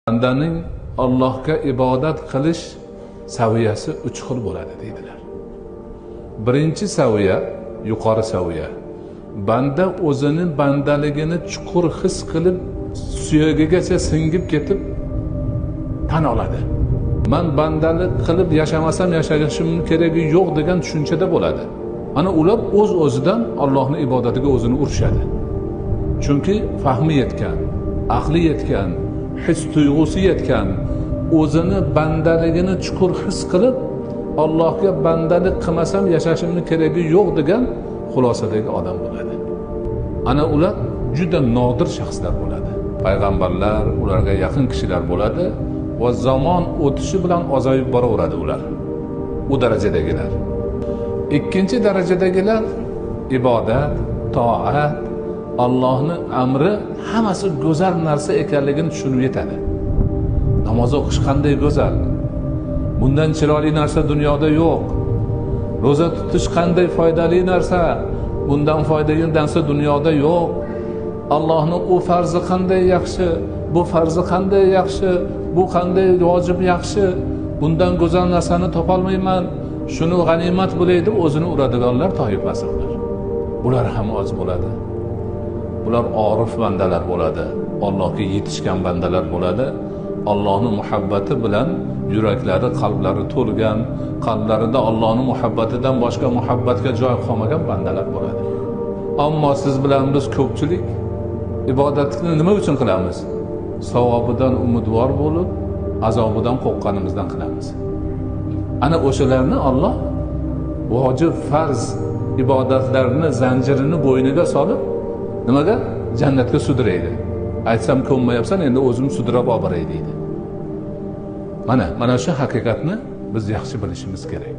Bandaning Allohga ibodat qilish saviyasi 3 xil bo'ladi deydilar. Birinchi saviya yuqori saviya. Banda o'zini bandaligini chuqur his qilib, suyagigacha singib ketib tan oladi. Man bandalik qilib yashamasam yashashimning keragi yo'q degan tushunchada bo'ladi. Ana ular o'z-o'zidan Allohning ibodatiga o'zini urishadi. Chunki fahmi yetgan, aqli yetgan, his tuyg'usi yetgan, o'zini bandaligini chuqur his qilib, Allohga bandalik qilmasam yashashimning keragi yo'q degan xulosadagi odam bo'ladi. Ana ular juda nodir shaxslar bo'ladi. Payg'ambarlar, ularga yaqin kishilar bo'ladi va zamon o'tishi bilan ozayib boraveradi ular. U darajadagilar. Ikkinchi darajadagilar ibodat, toat, Allohning amri hammasi go'zal narsa ekanligini tushunib yetadi. Namoz o'qish qanday go'zal. Bundan chiroyli narsa dunyoda yo'q. Ro'za tutish qanday foydali narsa. Bundan foydali narsa dunyoda yo'q. Allohning u farzi qanday yaxshi, bu farzi qanday yaxshi, bu qanday vojib yaxshi. Bundan go'zal narsani topolmayman. Shuni g'animat bilay deb o'zini uradiganlar toifasi ular. Bular ham oz bo'ladi. Bular orif bandalar bo'ladi. Allohga yetishgan bandalar bo'ladi. Allohning muhabbati bilan yuraklari, qalblari to'lgan, qalblarida Allohning muhabbatidan boshqa muhabbatga joy qolmagan bandalar bo'ladi. Ammo siz bilan biz ko'pchilik ibodatni nima uchun qilamiz? Savobidan umidvor bo'lib, azobidan qo'rqqanimizdan qilamiz. Ana o'shalarni Alloh vojib farz ibodatlarni zanjirini bo'yniga solib, nimaga? Jannatga sudraydi. Aytsam ko'nmayapsan, endi o'zim sudrab olib boray deydi. Mana shu haqiqatni biz yaxshi bilishimiz kerak.